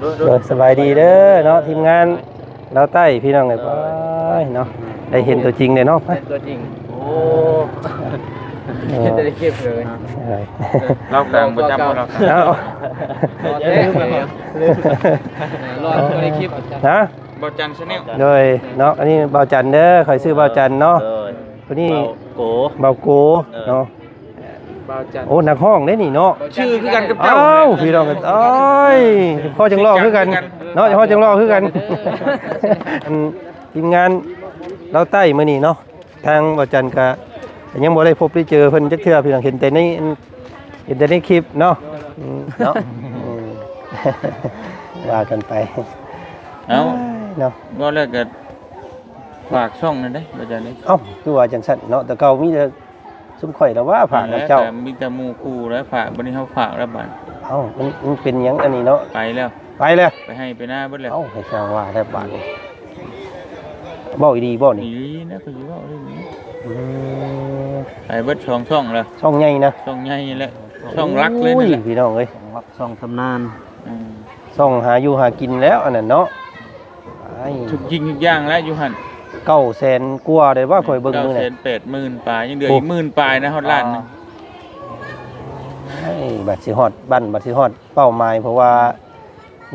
ໂດຍ ສະບາຍດີເດີເນາະ ທີມງານລາວໃຕ້ພີ່ນ້ອງເອີຍ. ໂອ້ຍເນາະ ໄດ້ເຫັນຕົວຈິງເດ້ເນາະ ເຫັນຕົວຈິງ. ໂອ້ ເອີ ເຫັນແຕ່ໃນຄລິບເລີຍ. ລາວກາງປະຈຳບໍ່ ລາວກາງ. ເອົ້າ ຮະ? ບ່າວຈັນ Channel ໂດຍເນາະ. ອັນນີ້ບ່າວຈັນເດີ ຂ້ອຍຊື່ບ່າວຈັນເນາະ. ໂດຍ ຜູ້ນີ້ບ່າວໂກ ບ່າວໂກ ເອີ ເນາະ. ບ່າວຈັນ ໂອ້ ນັກຮ້ອງເດ້ນີ້ເນາະ ຊື່ຄືກັນກັບເຈົ້າ. ອ້າວ ພີ່ນ້ອງເອີຍ ພໍຈັ່ງຫຼໍ່ຄືກັນເນາະ ພໍຈັ່ງຫຼໍ່ຄືກັນ. ອັນ ທີມງານລາວໃຕ້ມື້ນີ້ເນາະ ທາງບ່າວຈັນກະຍັງບໍ່ໄດ້ພົບໄດ້ເຈີເພິ່ນຈັກເທື່ອພີ່ນ້ອງ ເຫັນແຕ່ໃນ ເຫັນແຕ່ໃນຄລິບເນາະ. ອືມ ເນາະ ອືມ ວ່າກັນໄປ. ເອົ້າ ເນາະ ເວົ້າແລ້ວກະຝາກຊ່ອງນັ້ນເດ້ ບ່າວຈັນເດ້. ເອົ້າ ຄືວ່າຈັ່ງຊັ້ນເນາະ ແຕ່ເກົ່າມີແຕ່ ຊຸມຂ້ອຍລະວ່າຝາກນຳເຈົ້າ ມີແຕ່ໝູ່ຄູ່ແລ້ວຝາກ ບັດນີ້ເຮົາຝາກແລ້ວບາດ. ເອົ້າ ມັນ ມັນເປັນຫຍັງອັນນີ້ເນາະ ໄປແລ້ວ ໄປແລ້ວ ໄປໄຮ່ໄປນາເບິດແລ້ວ. ເອົ້າ ໃຫ້ຊ່າງວ່າແລ້ວບາດນີ້ ເວົ້າອີ່ຫຼີບໍ່ນີ້? ອີ່ຫຼີນະ ຂ້ອຍຊິເວົ້າອີ່ຫຼີ. ອືມ ໄປເບິດສອງຊ່ອງແລ້ວ ຊ່ອງໃຫຍ່ນະ ຊ່ອງໃຫຍ່ແຫຼະ ຊ່ອງຫຼັກເລີຍ. ໂອ້ຍ ນີ້ແຫຼະ ພີ່ນ້ອງເອີຍ ຊ່ອງຫຼັກ ຊ່ອງຕຳນານ. ອືມ ຊ່ອງຫາຢູ່ຫາກິນແລ້ວອັນນັ້ນເນາະ. ທຸກສິ່ງທຸກຢ່າງແລ້ວຢູ່ຫັ້ນ ເກົ້າແສນກວ່າໄດ້ວ່າ ຂ້ອຍເບິ່ງມື້ນັ້ນ ເກົ້າແສນແປດໝື່ນປາຍ ຍັງເຫຼືອອີກໝື່ນປາຍນະ ຮອດລ້ານໜຶ່ງ. ໂອ້ຍ ບັດຊິຮອດບັ້ນ ບັດຊິຮອດເປົ້າໝາຍ ເພາະວ່າ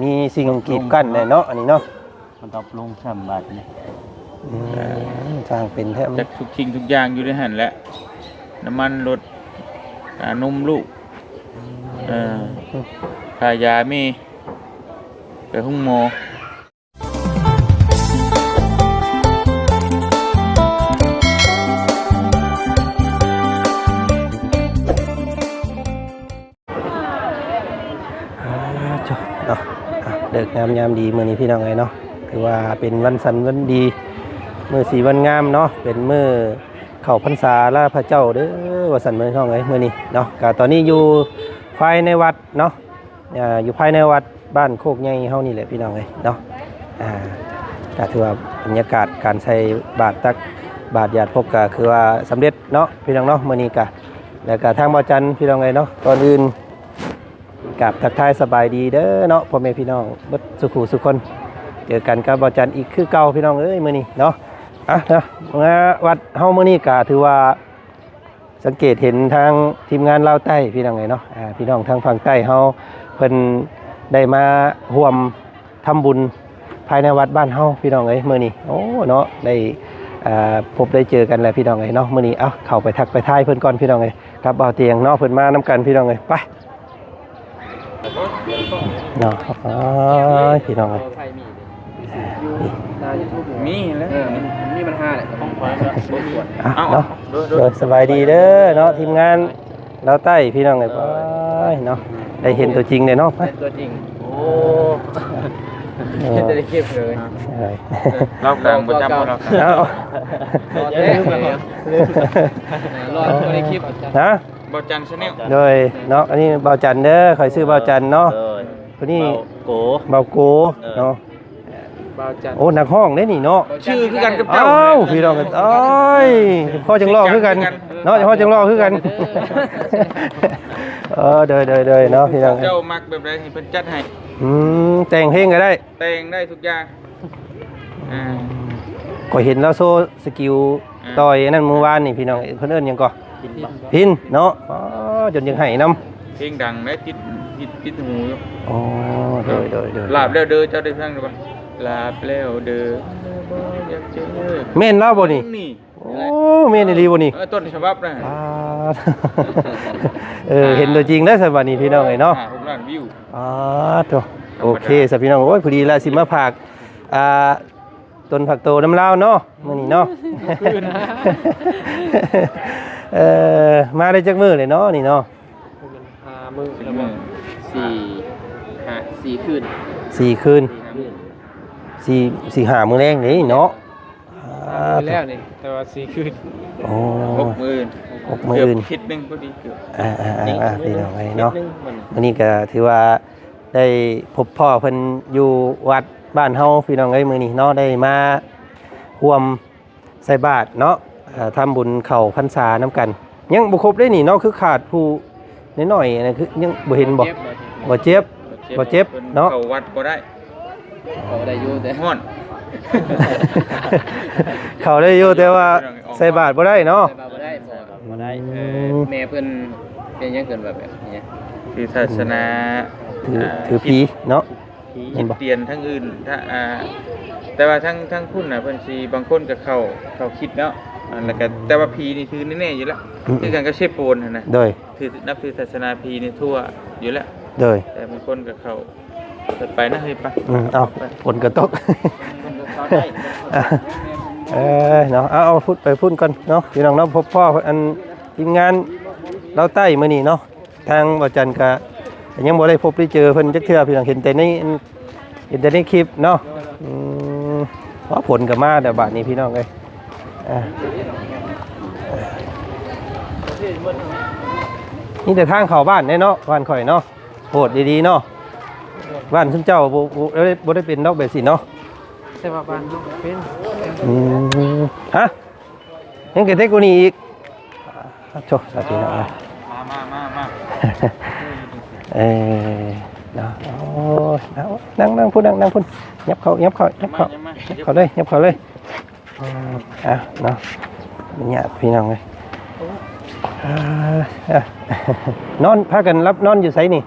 ມີສິ່ງກີດກັ້ນແຫຼະເນາະ ອັນນີ້ເນາະ. ມັນຕອບລົງຊ້ຳບາດນີ້. ອືມ ຊ່າງເປັນແທ້ ຈັກທຸກສິ່ງທຸກຢ່າງຢູ່ໃນຫັ້ນແຫຼະ ນ້ຳມັນລົດ ການົມລູກ ເອີ ຄ່າຢາແມ່ ໄປໂຮງໝໍ. ອ່າ ເນາະ ອ່າ ເລີກງາມຍາມດີມື້ນີ້ພີ່ນ້ອງເອີຍເນາະ ຖືວ່າເປັນວັນສັນວັນດີ ມື້ສີວັນງາມເນາະ ເປັນມື້ເຂົ້າພັນສາລາພະເຈົ້າເດີ ວ່າຊັ້ນພີ່ນ້ອງເອີຍ ມື້ນີ້ເນາະ. ກະຕອນນີ້ຢູ່ພາຍໃນວັດເນາະ ອ່າ ຢູ່ພາຍໃນວັດບ້ານໂຄກໃຫຍ່ເຮົານີ້ແຫຼະພີ່ນ້ອງເອີຍເນາະ. ອ່າ ກະຖືວ່າບັນຍາກາດການໃສ່ບາດ ຕັກບາດຢາດພົກ ກະຄືວ່າສຳເລັດເນາະພີ່ນ້ອງເນາະ ມື້ນີ້ກະ. ແລ້ວກະທາງບ່າວຈັນພີ່ນ້ອງເອີຍເນາະ ກ່ອນອື່ນກາບທັກທາຍສະບາຍດີເດີເນາະ ພໍ່ແມ່ພີ່ນ້ອງເບິດສູ່ຜູ້ສູ່ຄົນ ເຈີກັນກັບບ່າວຈັນອີກຄືເກົ່າພີ່ນ້ອງເອີຍ ມື້ນີ້ເນາະ. ອ່ະ ມາວັດເຮົາມື້ນີ້ກະຖືວ່າ ສັງເກດເຫັນທາງທີມງານລາວໃຕ້ພີ່ນ້ອງເອີຍເນາະ ອ່າ ພີ່ນ້ອງທາງຝັ່ງໃຕ້ເຮົາ ເພິ່ນໄດ້ມາຮ່ວມທຳບຸນພາຍໃນວັດບ້ານເຮົາພີ່ນ້ອງເອີຍ ມື້ນີ້. ໂອ້ ເນາະ ໄດ້ ອ່າ ພົບໄດ້ເຈີກັນແລ້ວພີ່ນ້ອງເອີຍເນາະ ມື້ນີ້. ເອົ້າ ເຂົ້າໄປທັກໄປທາຍເພິ່ນກ່ອນພີ່ນ້ອງເອີຍ ກັບບ່າວຕຽງເນາະ ເພິ່ນມານຳກັນພີ່ນ້ອງເອີຍ ໄປ. ເນາະ ໂອ້ຍ ພີ່ນ້ອງເອີຍ ມີແລ້ວ ເອີ ມັນມີບັນຫາແຫຼະ ຂອງຂ້ອຍ ອ່ະ ເນາະ ໂດຍ ໂດຍ ສະບາຍດີເດີເນາະ ທີມງານລາວໃຕ້ພີ່ນ້ອງເອີຍ. ໂອ້ຍ ເນາະ ໄດ້ເຫັນຕົວຈິງເດ້ເນາະ ເຫັນຕົວຈິງ. ໂອ້ ເອີ ເຫັນແຕ່ໃນຄລິບເລີຍ ລາວກາງປະຈຳບໍ່ ລາວກາງ. ເອົ້າ ຮະ? ບ່າວຈັນ Channel ໂດຍເນາະ ອັນນີ້ບ່າວຈັນເດີ ຂ້ອຍຊື່ບ່າວຈັນເນາະ. ໂດຍ ຜູ້ນີ້ບ່າວໂກ ບ່າວໂກ ເອີ ເນາະ ບ່າວຈັນ. ໂອ້ ນັກຮ້ອງເດ້ນີ້ເນາະ ຊື່ຄືກັນກັບເຈົ້າ. ອ້າວ ພີ່ນ້ອງເອີຍ ພໍຈັ່ງຫຼໍ່ຄືກັນເນາະ ພໍຈັ່ງຫຼໍ່ຄືກັນ. ເອີ ໂດຍ ໂດຍ ໂດຍ ເນາະ ພີ່ນ້ອງເອີຍ ເຈົ້າມັກແບບໃດໃຫ້ເພິ່ນຈັດໃຫ້. ອືມ ແຕ່ງເພງກໍໄດ້ ແຕ່ງໄດ້ທຸກຢ່າງ. ອ່າ ຂ້ອຍເຫັນລາວໂຊສະກິວ ອ່າ ຕ່ອຍອັນນັ້ນມື້ວານນີ້ພີ່ນ້ອງ ເພິ່ນເອີ້ນຫຍັງກໍ ພິນ ພິນເນາະ. ອໍ ຈົນຢາກໄຫ້ນຳ ເພງດັງໄດ໋ ຕິດ ຕິດ ຕິດຫູຢູ່. ອໍ ໂດຍ ໂດຍ ໂດຍ ລາບແລ້ວເດີ ເຈົ້າໄດ້ຟັງຫຼືບໍ່? ລາບແລ້ວເດີ ບໍ່ຢາກເຈີ ແມ່ນລາວບໍ່ນີ້? ນີ້ ໂອ້ ແມ່ນອີ່ຫຼີບໍ່ນີ້? ເອີ ຕົ້ນສະບັບນະ. ອ່າ ເອີ ອ່າ ເຫັນຕົວຈິງແລ້ວຊະບາດນີ້ພີ່ນ້ອງເອີຍເນາະ ຫ້າຫົກລ້ານວິວ. ອ່າ ໂຕ ທຳມະດາ ໂອເຄຊະພີ່ນ້ອງ. ໂອ້ຍ ພໍດີລະຊິມາຝາກ ອ່າ ຕົນຝາກໂຕນຳລາວເນາະ ມື້ນີ້ເນາະ. ເອີ ມາໄດ້ຈັກມື້ແລ້ວເນາະນີ້ເນາະ? ຫ້າມື້ ສີ່ ຫ້າ ສີ່ຄືນ ສີ່ຄືນ ສີ່ຫ້າມື້ ສີ່ ສີ່ຫ້າມື້ແລງນີ້ເນາະ. ອ່າ ມື້ແລ້ວນີ້ ແຕ່ວ່າສີ່ຄືນ. ໂອ້ ຫົກມື້ ຫົກມື້ ເກືອບທິດໜຶ່ງພໍດີ ເກືອບ. ອ່າໆໆ ພີ່ນ້ອງເອີຍເນາະ ມື້ນີ້ກໍຖືວ່າ ໄດ້ພົບພໍ້ເພິ່ນຢູ່ວັດບ້ານເຮົາພີ່ນ້ອງເອີຍ ມື້ນີ້ເນາະ ໄດ້ມາຮ່ວມໃສ່ບາດເນາະ ເອີ ທຳບຸນເຂົ້າພັນສານຳກັນ. ຍັງບໍ່ຄົບເດ້ນີ້ເນາະ ຄືຂາດຜູ້ນ້ອຍໆ ອັນນັ້ນຄືຍັງບໍ່ເຫັນບໍ່? ບໍ່ເຈັບ ບໍ່ເຈັບ ບໍ່ເຈັບ ບໍ່ເຈັບເນາະ ເຂົ້າວັດບໍ່ໄດ້ ເຂົ້າໄດ້ຢູ່ແຕ່ ຮ້ອນ ເຂົ້າໄດ້ຢູ່ ແຕ່ວ່າໃສ່ບາດບໍ່ໄດ້ເນາະ ໃສ່ບາດບໍ່ໄດ້ ໃສ່ບາດບໍ່ໄດ້ ອືມ ເອີ ແມ່ເພິ່ນເປັນຫຍັງເພິ່ນວ່າແບບນີ້ ຄືສາສະໜາ ຖື ອ່າ ຖືຜີເນາະ ແມ່ນບໍ່? ຄິດປ່ຽນທາງອື່ນ ຖ້າ ອ່າ ແຕ່ວ່າທາງ ທາງພຸ້ນນະ ເພິ່ນຊິ ບາງຄົນກໍເຂົ້າ ເຂົ້າຄິດເນາະ ອ່າ ແລ້ວກໍ ອືມ ແຕ່ວ່າຜີນີ້ຖືແນ່ໆຢູ່ແລ້ວ ອືມ ຄືກັນກັບເຊໂປນຫັ້ນນະ ໂດຍ ຖື ນັບຖືສາສະໜາຜີນີ້ທົ່ວຢູ່ແລ້ວ ໂດຍ ແຕ່ບາງຄົນກໍເຂົ້າ ໄປນະ ເຮີ້ຍ ໄປ ອືມ ເອົາ ໄປ ຝົນກໍຕົກ ເອີ ເນາະ ເອົາ ເອົາ ພຸ້ນ ໄປພຸ້ນກ່ອນເນາະ ພີ່ນ້ອງເນາະ ພົບພໍ້ ອັນ ທີມງານລາວໃຕ້ມື້ນີ້ເນາະ ທາງບ່າວຈັນກະ ກະຍັງບໍ່ໄດ້ພົບໄດ້ເຈີເພິ່ນຈັກເທື່ອ ພີ່ນ້ອງ ເຫັນແຕ່ໃນ ເຫັນແຕ່ໃນຄລິບເນາະ ອືມ ວ່າຝົນກໍມາແລ້ວບາດນີ້ ພີ່ນ້ອງເອີຍ ອ່າ ມີແຕ່ທາງເຂົ້າບ້ານເດ້ເນາະ ບ້ານຂ້ອຍເນາະ ໂຫດດີໆເນາະ ບ້ານຊຸມເຈົ້າບໍ່ ບໍ່ ບໍ່ໄດ້ເປັນດອກແບບຊີ້ເນາະ ແຕ່ວ່າບ້ານເຮົາເປັນ ອືມ ຮະ? ຍັງກະເທັກກວ່ານີ້ອີກ ໂທ້ ສາທຸເນາະ ມາ ມາ ມາ ມາ ເອີ ເນາະ ໂອ້ຍ ເອົາ ນັ່ງ ນັ່ງພຸ້ນ ນັ່ງ ນັ່ງພຸ້ນ ຫຍັບເຂົ້າ ຫຍັບເຂົ້າ ຫຍັບເຂົ້າ ມາ ມາ ຫຍັບເຂົ້າເລີຍ ຫຍັບເຂົ້າເລີຍ ເອີ ເອົາເນາະ ຍາດພີ່ນ້ອງເອີຍ ເອີ ເອີ ນອນ ພາກັນຫຼັບນອນຢູ່ໃສນີ້?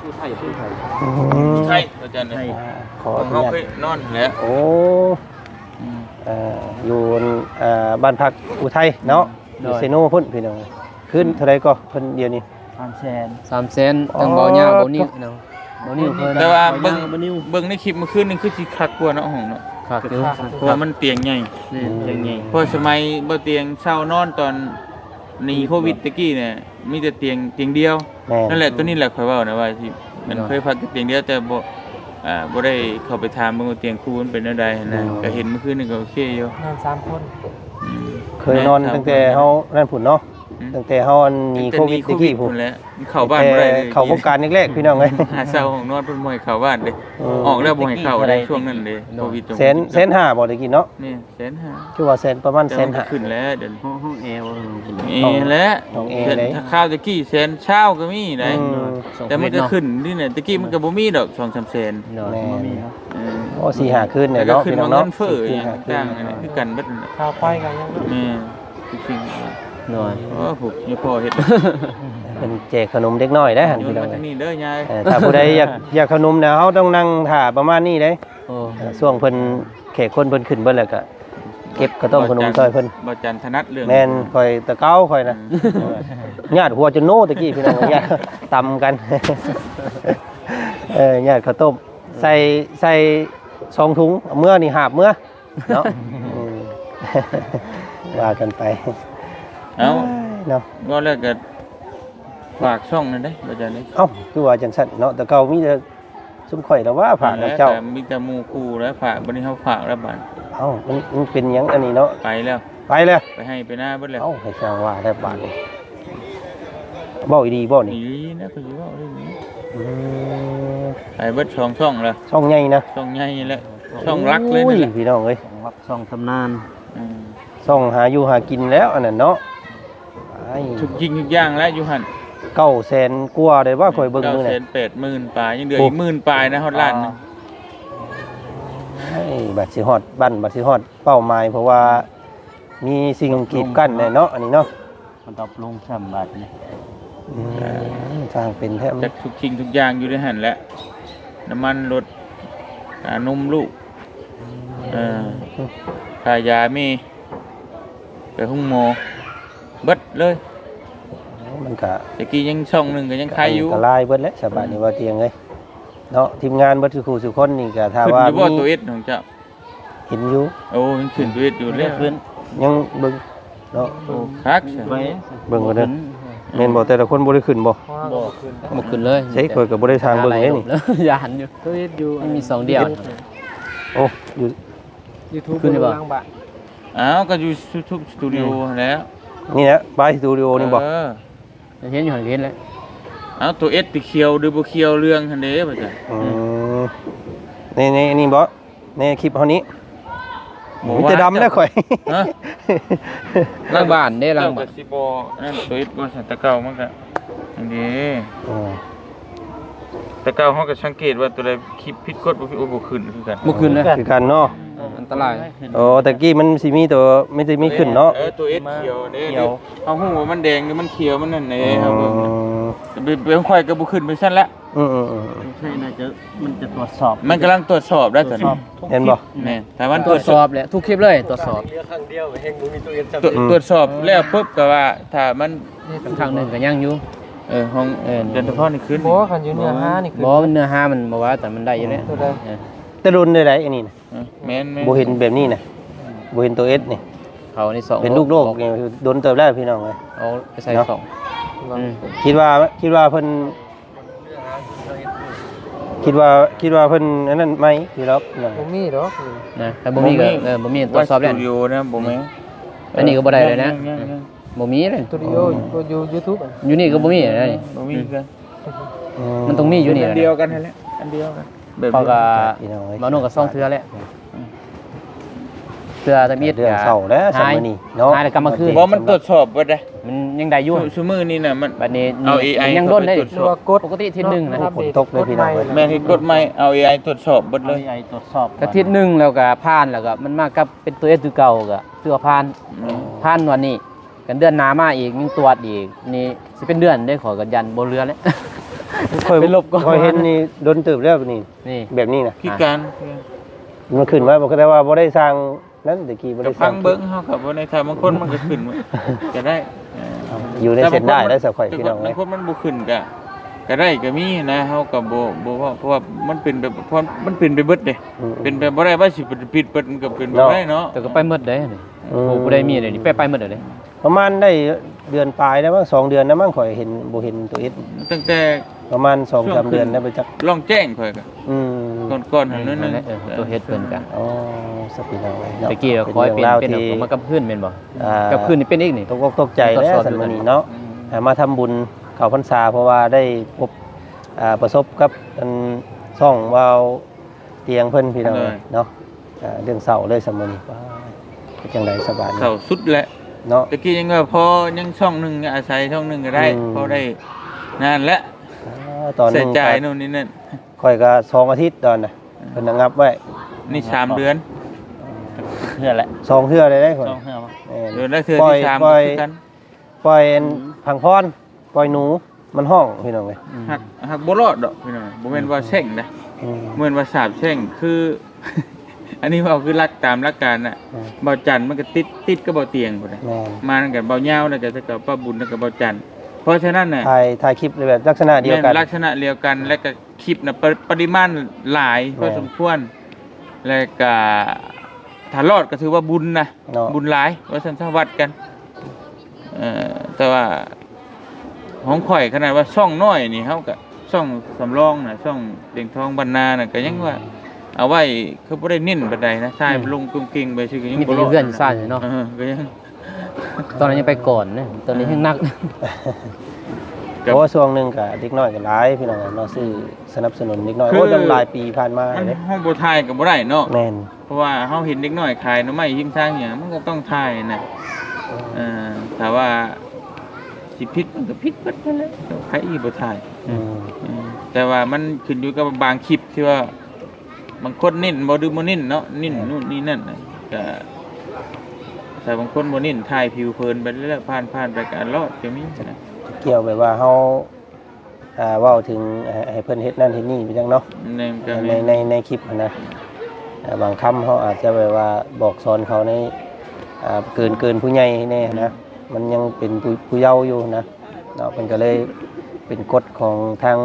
ຢູ່ໄທ ຢູ່ໄທ ອືມ ຢູ່ໄທ ອາຈານ ຢູ່ໄທ ອ່າ ຂໍອະນຸຍາດ ເຮົາເຄີຍນອນແຫຼະ ໂອ້ ອືມ ເອີ ຢູ່ ອ່າ ບ້ານພັກອຸໄທເນາະ ໂດຍ ຢູ່ເຊໂນພຸ້ນ ພີ່ນ້ອງ ຄືນເທົ່າໃດກໍເພິ່ນດຽວນີ້? ສາມແສນ ສາມແສນ ອໍ ທັງເບົາຍາວເບົານິ້ວເນາະ ເບົານິ້ວເພິ່ນ ແຕ່ວ່າເບິ່ງ ເບົາຍາວເບົານິ້ວ ເບິ່ງໃນຄລິບມື້ຄືນນີ້ຄືຊິຄັກກວ່າເນາະ ຫ້ອງເນາະ ຄັກຢູ່ ເພາະວ່າມັນຕຽງໃຫຍ່ ແມ່ນ ຕຽງໃຫຍ່ ເພາະສະໄໝບໍ່ຕຽງເຊົ່ານອນຕອນ ໜີໂຄວິດຕະກີ້ນີ້ ມີແຕ່ຕຽງ ຕຽງດຽວ ແມ່ນ ນັ້ນແຫຼະ ໂຕນີ້ແຫຼະຂ້ອຍເວົ້ານະວ່າຊິ ມັນ ໂດຍ ເຄີຍພັກແຕ່ຕຽງດຽວ ແຕ່ບໍ່ ອ່າ ບໍ່ໄດ້ເຂົ້າໄປຖາມເບິ່ງວ່າຕຽງຄູ່ມັນເປັນແນວໃດຫັ້ນນະ ໂດຍ ກໍເຫັນມື້ຄືນນີ້ກໍໂອເຄຢູ່ ນອນສາມຄົນ ອືມ ເຄີຍນອນຕັ້ງແຕ່ເຮົານັ້ນພຸ້ນເນາະ ອືມ ຕັ້ງແຕ່ເຮົາອັນໜີໂຄວິດຕະກີ້ພຸ້ນ ແຫຼະ ເຂົ້າບ້ານບໍ່ໄດ້ເລີຍ ເຂົ້າວົງການແລກໆ ພີ່ນ້ອງເອີຍ ຫາເຊົ່າຫ້ອງນອນເພິ່ນບໍ່ໃຫ້ເຂົ້າບ້ານເດ້ ເອີ ອອກແລ້ວບໍ່ໃຫ້ເຂົ້າເດ້ ຊ່ວງນັ້ນເດ້ ໂຄວິດ ສອງພັນສິບເຈັດ ແສນ ແສນຫ້າບໍ່ໄດ້ກິນເນາະ ແມ່ນ ແສນຫ້າ ຄືວ່າແສນ ປະມານແສນຫ້າ ແຕ່ມັນກໍຂຶ້ນແລ້ວດຽວນີ້ ຫ້ອງ ຫ້ອງແອບໍ່ ຫ້ອງແອ ແລ້ວ ຫ້ອງແອ ແຕ່ ແຕ່ຄາວແຕ່ກີ້ແສນຊາວກໍມີໄດ໋ ອືມ ແຕ່ມັນກໍຂຶ້ນນີ້ນະ ແຕ່ກີ້ມັນກໍບໍ່ມີດອກ ສອງສາມແສນ ໂດຍ ແມ່ນ ບໍ່ມີເນາະ ເອີ ໂອ້ ສີ່ຫ້າຄືນແລ້ວເນາະ ຂຶ້ນມາເງິນເຟີ້ອີ່ຫຍັງຕ່າງໆ ຄືກັນເບິດ ຄ່າໄຟກໍຍັງ ແມ່ນ ທຸກສິ່ງ ໂດຍ ໂອ້ ຜູ້ຍາພໍ່ເຮັດ ເພິ່ນແຈກຂະໜົມເດັກນ້ອຍໄດ໋ຫັ້ນ ພີ່ນ້ອງ ມາທາງນີ້ເດີຍາຍ ເອີ ຖ້າຜູ້ໃດຢາກ ຢາກຂະໜົມນະ ເຮົາຕ້ອງນັ່ງຖ້າປະມານນີ້ເດ້ ໂອ້ ເອີ ຊ່ວງເພິ່ນ ແຂກຄົນເພິ່ນຂຶ້ນເບິດແລ້ວກະ ເກັບເຂົ້າຕົ້ມຂະໜົມຊ່ອຍເພິ່ນ ບ່າວຈັນຖະໜັດເລື່ອງ ແມ່ນ ຂ້ອຍແຕ່ເກົ່າຂ້ອຍນະ ອືມ ຍາດຫົວຈົນໂນຕະກີ້ ພີ່ນ້ອງ ຍາດຕຳກັນ ເອີ ຍາດເຂົ້າຕົ້ມ ໃສ່ ໃສ່ສອງຖົງ ເອົາເມືອນີ້ຫາບເມືອເນາະ ອືມ ວ່າກັນໄປ ເອົ້າ ເນາະ ເວົ້າແລ້ວກໍຝາກຊ່ອງນັ້ນເດ້ ບ່າວຈັນເດ້ ເອົ້າ ຄືວ່າຈັ່ງຊັ້ນເນາະ ແຕ່ເກົ່າມີແຕ່ ຊຸມຂ້ອຍລະວ່າຝາກນຳເຈົ້າ ແຕ່ມີແຕ່ໝູ່ຄູ່ແລ້ວຝາກ ບັດນີ້ເຮົາຝາກແລ້ວບາດ ເອົ້າ ມັນ ມັນເປັນຫຍັງອັນນີ້ເນາະ ໄປແລ້ວ ໄປແລ້ວ ໄປໄຮ່ໄປນາເບິດແລ້ວ ເອົ້າ ໃຫ້ຊ່າງວ່າແລ້ວບາດນີ້ ເວົ້າອີ່ຫຼີບໍ່ນີ້ ອີ່ຫຼີນະ ຂ້ອຍຊິເວົ້າເລື່ອງນີ້ ອືມ ໄປເບິດສອງຊ່ອງແລ້ວ ຊ່ອງໃຫຍ່ນະ ຊ່ອງໃຫຍ່ແລ້ວ ຊ່ອງຫຼັກເລີຍ ໂອ້ຍ ນັ້ນແຫຼະ ພີ່ນ້ອງເອີຍ ຊ່ອງຫຼັກ ຊ່ອງຕຳນານ ອືມ ຊ່ອງຫາຢູ່ຫາກິນແລ້ວອັນນັ້ນເນາະ ໄອ້ ທຸກສິ່ງທຸກຢ່າງແຫຼະຢູ່ຫັ້ນ ເກົ້າແສນກວ່າໄດ້ວ່າຂ້ອຍເບິ່ງມື້ນັ້ນ ເກົ້າແສນແປດໝື່ນປາຍ ຍັງເຫຼືອອີກໝື່ນປາຍນະ ຮອດລ້ານໜຶ່ງ ໂອ້ຍ ບັດຊິຮອດບັ້ນ ບັດຊິຮອດເປົ້າໝາຍ ເພາະວ່າມີສິ່ງກີດກັ້ນແດ່ເນາະ ອັນນີ້ເນາະ ມັນດັບລົງຊ້ຳບາດນີ້ ອືມ ຊ່າງເປັນແທ້ ຈັກທຸກສິ່ງທຸກຢ່າງຢູ່ໃນຫັ້ນແຫຼະ ນ້ຳມັນລົດ ຄ່ານົມລູກ ເອີ ຄ່າຢາແມ່ ໄປໂຮງໝໍ ເບິດເລີຍ ມັນກະ ແຕ່ກີ້ຍັງຊ່ອງໜຶ່ງກໍຍັງຂາຍຢູ່ ກໍລາຍເບິດແຫຼະ ສະບາດນີ້ ອືມ ວ່າຕຽງເອີຍ ເນາະ ທີມງານເບິດສູ່ຄູ່ສູ່ຄົນນີ້ກໍຖ້າວ່າມີ ຂຶ້ນຢູ່ບໍ່ ໂຕເອັສຂອງເຈົ້າ ເຫັນຢູ່ ໂອ້ ຍັງຂຶ້ນໂຕເອັສຢູ່ເດ້ ຍັງຂຶ້ນ ຍັງເບິ່ງ ເນາະ ໂອ້ ຄັກ ໄປ ເບິ່ງກໍໄດ້ ແມ່ນບໍ່ ແຕ່ລະຄົນບໍ່ໄດ້ຂຶ້ນບໍ່ ບໍ່ ບໍ່ຂຶ້ນເລີຍ ໃຊ່ ຂ້ອຍກໍບໍ່ໄດ້ທາງເບິ່ງເດ້ນີ້ ຢ້ານຢູ່ ໂຕເອັສຢູ່ ມັນມີຊ່ອງດຽວ ໂອ້ ຢູ່ ຢູທູບ ຂຶ້ນຢູ່ບໍ່ ເບິ່ງຫຼັງບ້ານ ອ້າວ ກໍຢູ່ YouTube Studio ຫັ້ນແຫຼະ ນີ້ແຫຼະ ປາຍ Studio ນີ້ບໍ່ ເອີ ເຫັນຢູ່ຫັ້ນ ເຫັນແລ້ວ ເອົ້າ ໂຕເອັສໄປຂຽວຫຼືບໍ່ຂຽວເລື່ອງຫັ້ນເດ້ ວ່າຊັ້ນ ອືມ ນີ້ ນີ້ ນີ້ບໍ່ ໃນຄລິບເຮົານີ້ ມີແຕ່ດຳແລ້ວຂ້ອຍ ຮະ ຫຼັງບ້ານເດ້ ຫຼັງບ້ານ ເຈົ້າກໍຊິບໍ່ນັ້ນ ໂຕເອັສບໍ່ຊັ້ນ ແຕ່ເກົ່າມັນກໍ ນີ້ເດ້ ອືມ ແຕ່ເກົ່າເຮົາກໍສັງເກດວ່າຕົວໃດຄລິບຜິດກົດບໍ່ຜິດ ໂອ້ ບໍ່ຂຶ້ນຄືກັນ ບໍ່ຂຶ້ນເດ້ ຄືກັນເນາະ ເອີ ອັນຕະລາຍ. ໂອ້ ແຕ່ກີ້ມັນຊິມີຕົວ ມັນຊິມີຂຶ້ນເນາະ ເອີ ຕົວເອັດຂຽວເດ້ ຂຽວ ເຮົາຮູ້ວ່າມັນແດງຫຼືມັນຂຽວ ມັນນັ້ນເດ້ ເຮົາເບິ່ງ ອືມ ແບບ ແບບຂ້ອຍກໍບໍ່ຂຶ້ນໄປຊັ້ນແຫຼະ. ອືມໆໆ ໃຊ່ ໜ້າຈະ ມັນຈະຕວດສອບ ມັນກຳລັງຕວດສອບໄດ້ຕອນນີ້ ເຫັນບໍ່? ແມ່ນ ຖ້າມັນຕວດສອບ ຕວດສອບແຫຼະ ທຸກຄລິບເລີຍ ຕວດສອບ ຕວດສອບແລ້ວປຶບ ກໍວ່າຖ້າມັນ ຄັ້ງໜຶ່ງກໍຍັງຢູ່ ເອີ ຂອງ ເອີ ຈັນທະພອນນີ້ຂຶ້ນ ບໍ່ ຄັນຢູ່ເນື້ອຫານີ້ຂຶ້ນ ບໍ່ ມັນເນື້ອຫາມັນບໍ່ວ່າ ແຕ່ມັນໄດ້ຢູ່ແຫຼະ ຕົວໃດ ເອີ ແຕ່ດົນໄດ້ໃດອັນນີ້ນະ ເອີ ແມ່ນໆ ບໍ່ເຫັນແບບນີ້ນະ ບໍ່ເຫັນຕົວເອັດນີ້ ເຂົານີ້ສອງ ເປັນລູກໂລກນີ້ດົນເຕີບແລ້ວພີ່ນ້ອງເອີຍ ເອົາໄປໃສ່ສອງ ອືມ ຄິດວ່າ ຄິດວ່າເພິ່ນ ຄິດວ່າ ຄິດວ່າເພິ່ນອັນນັ້ນໃໝ່ຢູ່ດອກ ບໍ່ມີດອກ ນະ ຖ້າບໍ່ມີກໍ ບໍ່ມີ ເອີ ບໍ່ມີ ຕວດສອບແລ້ວ ສະຕູດິໂອນະ ບໍ່ມີ ອັນນີ້ກໍບໍ່ໄດ້ເລີຍນະ ຍັງໆໆ ບໍ່ມີເລີຍ ສະຕູດິໂອ ຢູ່ຢູທູບ ຢູ່ນີ້ກໍບໍ່ມີນະ ບໍ່ມີຄືກັນ ອືມ ມັນຕ້ອງມີຢູ່ນີ້ ອັນດຽວກັນຫັ້ນແຫຼະ ອັນດຽວກັນ ແບບ ເຂົາກໍ ພີ່ນ້ອງເອີຍ ມາໂນກໍສອງເທື່ອແຫຼະ ອືມ ເທື່ອທຳອິດ ເລື່ອງເສົ້າແລ້ວ ຫາຍ ຊຳມື້ນີ້ເນາະ ຫາຍແລ້ວກັບມາຄືນ ບໍ່ ມັນຕວດສອບເບິດເດ້ ມັນຍັງໄດ້ຢູ່ ຊຸ ຊຸມື້ນີ້ນະ ມັນ ບັດນີ້ ເອົາເອໄອ ຍັງດົນໄດ້ ຕົວດສອບ ປົກກະຕິທິດໜຶ່ງນະ ຝົນຕົກເດ້ພີ່ນ້ອງເອີຍ ແມ່ນເຮັດກົດໃໝ່ ເອົາເອໄອຕວດສອບເບິດເລີຍ ເອົາເອໄອຕວດສອບ ກະທິດໜຶ່ງແລ້ວກະຜ່ານ ແລ້ວກະມັນມາກັບເປັນຕົວເອັດຄືເກົ່າ ກະຖືວ່າຜ່ານ ອືມ ຜ່ານງວດນີ້ ກັນເດືອນໜ້າມາອີກ ຍັງຕວດອີກ ນີ້ຊິເປັນເດືອນເດ້ ຂ້ອຍກໍຢ້ານບໍ່ເຫຼືອແລ້ວ ຂ້ອຍ ໄປລົບກ່ອນ ຂ້ອຍເຫັນນີ້ດົນເຕີບແລ້ວນີ້ ນີ້ ແບບນີ້ນະ ພິການ ມັນຂຶ້ນມາ ແຕ່ວ່າບໍ່ໄດ້ສ້າງນັ້ນ ແຕ່ກີ້ບໍ່ໄດ້ສ້າງ ກໍຟັງເບິ່ງ ເຮົາກໍບໍ່ໄດ້ ຖ້າບາງຄົນມັນກໍຂຶ້ນ ກໍໄດ້ ເອີ ຢູ່ໃນເສັ້ນໄດ້ໄດ້ສະຂ້ອຍ ພີ່ນ້ອງເອີຍ ບາງຄົນມັນບໍ່ຂຶ້ນກໍ ກໍໄດ້ກໍມີນະ ເຮົາກໍບໍ່ ບໍ່ເວົ້າ ເພາະວ່າມັນເປັນໄປ ເພາະມັນເປັນໄປເບິດເດ້ ອືມໆ ເປັນໄປບໍ່ໄດ້ວ່າຊິປິດເບິດ ມັນກໍເປັນໄປບໍ່ໄດ້ເນາະ ແຕ່ກໍໄປໝົດເດ້ ອືມ ໂອ້ ຜູ້ໃດມີເດນີ້ ໄປ ໄປໝົດເດ້ ປະມານໄດ້ເດືອນປາຍແລ້ວມັ້ງ ສອງເດືອນແລ້ວມັ້ງ ຂ້ອຍເຫັນ ບໍ່ເຫັນຕົວເອັດ ຕັ້ງແຕ່ ປະມານສອງສາມເດືອນແລ້ວໄປຈັກ ລ່ອງແຈ້ງຂ້ອຍກໍ ອືມ ກ່ອນໆ ຫັ້ນໜ້ອຍໜຶ່ງ ເອີ ຕົວເຮັດເພິ່ນກໍ ອໍ ສັບປີນ້ອງເອີຍເນາະ ແຕ່ກີ້ຂ້ອຍເປັນ ເປັນມາກັບຄືນແມ່ນບໍ່ ອ່າ ກັບຄືນນີ້ເປັນອີກນີ້ ຕົກອົກຕົກໃຈແລ້ວ ສຳມື້ນີ້ເນາະ ອືມ ອ່າ ມາທຳບຸນເຂົ້າພັນສາ ເພາະວ່າໄດ້ພົບ ອ່າ ປະສົບກັບອັນຊ່ອງເວົ້າຕຽງເພິ່ນ ພີ່ນ້ອງເອີຍເນາະ ອ່າ ເລື່ອງເສົ້າເລີຍສຳມື້ນີ້ ເປັນຈັ່ງໃດສະບາຍດີ ເສົ້າສຸດແຫຼະເນາະ ແຕ່ກີ້ຍັງວ່າພໍຍັງຊ່ອງໜຶ່ງ ອາໄສຊ່ອງໜຶ່ງກໍໄດ້ ອືມ ພໍໄດ້ນັ້ນແຫຼະ ອ່າ ຕອນໜຶ່ງ ໃຊ້ຈ່າຍໂນ່ນນີ້ນັ້ນ ຂ້ອຍກໍສອງອາທິດຕອນນະ ເພິ່ນລະງັບໄວ້ ນີ້ສາມເດືອນ ເທື່ອແຫຼະ ສອງເທື່ອເລີຍເດ້ຂ້ອຍ ສອງເທື່ອບໍ່ ແມ່ນ ເດືອນລະເທື່ອ ທີສາມ ຄືກັນ ປ່ອຍ ອືມ ຜັງພອນ ປ່ອຍໜູ ມັນຮ້ອງພີ່ນ້ອງເອີຍ ອືມ ຫາກ ຫາກບໍ່ລອດດອກພີ່ນ້ອງ ບໍ່ແມ່ນວ່າແຊ່ງນະ ອືມ ບໍ່ແມ່ນວ່າສາບແຊ່ງ ຄື ອັນນີ້ເວົ້າຄືຫຼັກ ຕາມຫຼັກການນະ ອືມ ເບົາຈັນມັນກໍຕິດ ຕິດກັບເບົາຕຽງພຸ້ນນະ ແມ່ນ ມານຳກັນ ເບົາຍາວ ແລ້ວກໍ ແລ້ວກໍປ້າບຸນ ແລ້ວກໍເບົາຈັນ ເພາະສະນັ້ນນະ ຖ່າຍ ຖ່າຍຄລິບໃນແບບລັກສະນະດຽວກັນ ແມ່ນ ລັກສະນະດຽວກັນ ແລ້ວກໍຄລິບນະ ປະ ປະລິມານຫຼາຍ ແມ່ນ ພໍສົມຄວນ ແລ້ວກໍຖ້າລອດກໍຖືວ່າບຸນນະ ເນາະ ບຸນຫຼາຍ ວ່າຊັ້ນຊະ ວັດກັນ ເອີ ແຕ່ວ່າຂອງຂ້ອຍຂະໜາດວ່າຊ່ອງນ້ອຍນີ້ ເຮົາກໍຊ່ອງສຳລອງນະ ຊ່ອງເດງທອງບັນນານະ ກໍຍັງວ່າ ອືມ ເອົາໄວ້ ຄືບໍ່ໄດ້ເນັ້ນປານໃດນະ ຖ່າຍ ອືມ ລົງກຸ້ງກິ້ງໄປຊື່ ກໍຍັງບໍ່ລອດ ມີແຕ່ຢູ່ເຮືອນຊານເນາະ ເອີ ກໍຍັງ ຕອນນັ້ນຍັງໄປກ່ອນນະ ຕອນນີ້ແຮງໜັກ ເອີ ກໍ ເພາະວ່າຊ່ວງໜຶ່ງກໍເດັກນ້ອຍກໍຫຼາຍ ພີ່ນ້ອງເນາະ ຊື້ສະໜັບສະໜູນເດັກນ້ອຍ ຄື ໂອ້ ຕັ້ງຫຼາຍປີຜ່ານມາ ມັນເດ້ ເຮົາບໍ່ຖ່າຍກໍບໍ່ໄດ້ເນາະ ແມ່ນ ເພາະວ່າເຮົາເຫັນເດັກນ້ອຍຂາຍໜໍ່ໄມ້ຮິມທາງຫຍັງ ມັນກໍຕ້ອງຖ່າຍນະ ອືມ ເອີ ຖ້າວ່າຊິຜິດມັນກໍຜິດເບິດນັ້ນແຫຼະ ໃຜອີກບໍ່ຖ່າຍ ອືມ ອືມ ແຕ່ວ່າມັນຂຶ້ນຢູ່ກັບບາງຄລິບທີ່ວ່າ ບາງຄົນເນັ້ນບໍ່ ຫຼືບໍ່ເນັ້ນເນາະ ເນັ້ນ ແມ່ນ ນູ້ນນີ້ນັ້ນນະ ກະ ແຕ່ບາງຄົນບໍ່ເນັ້ນ ຖ່າຍຜິວເຜິນໄປແລ້ວ ຜ່ານໆ ໄປກະລອດກໍມີນະ ກ່ຽວແບບວ່າເຮົາ ອ່າ ເວົ້າເຖິງໃຫ້ ໃຫ້ເພິ່ນເຮັດນັ້ນເຮັດນີ້ໄປຈັ່ງເນາະ ໃນ ໃນ ໃນຄລິບຫັ້ນນະ ອ່າ ບາງຄຳເຮົາອາດຈະແບບວ່າບອກສອນເຂົາໃນ ອ່າ ເກີນ ເກີນຜູ້ໃຫຍ່ແດ່ຫັ້ນນະ ອືມ ມັນຍັງເປັນຜູ້ ຜູ້ເຍົາຢູ່ຫັ້ນນະເນາະ ເພິ່ນກໍເລີຍເປັນກົດຂອງທາງ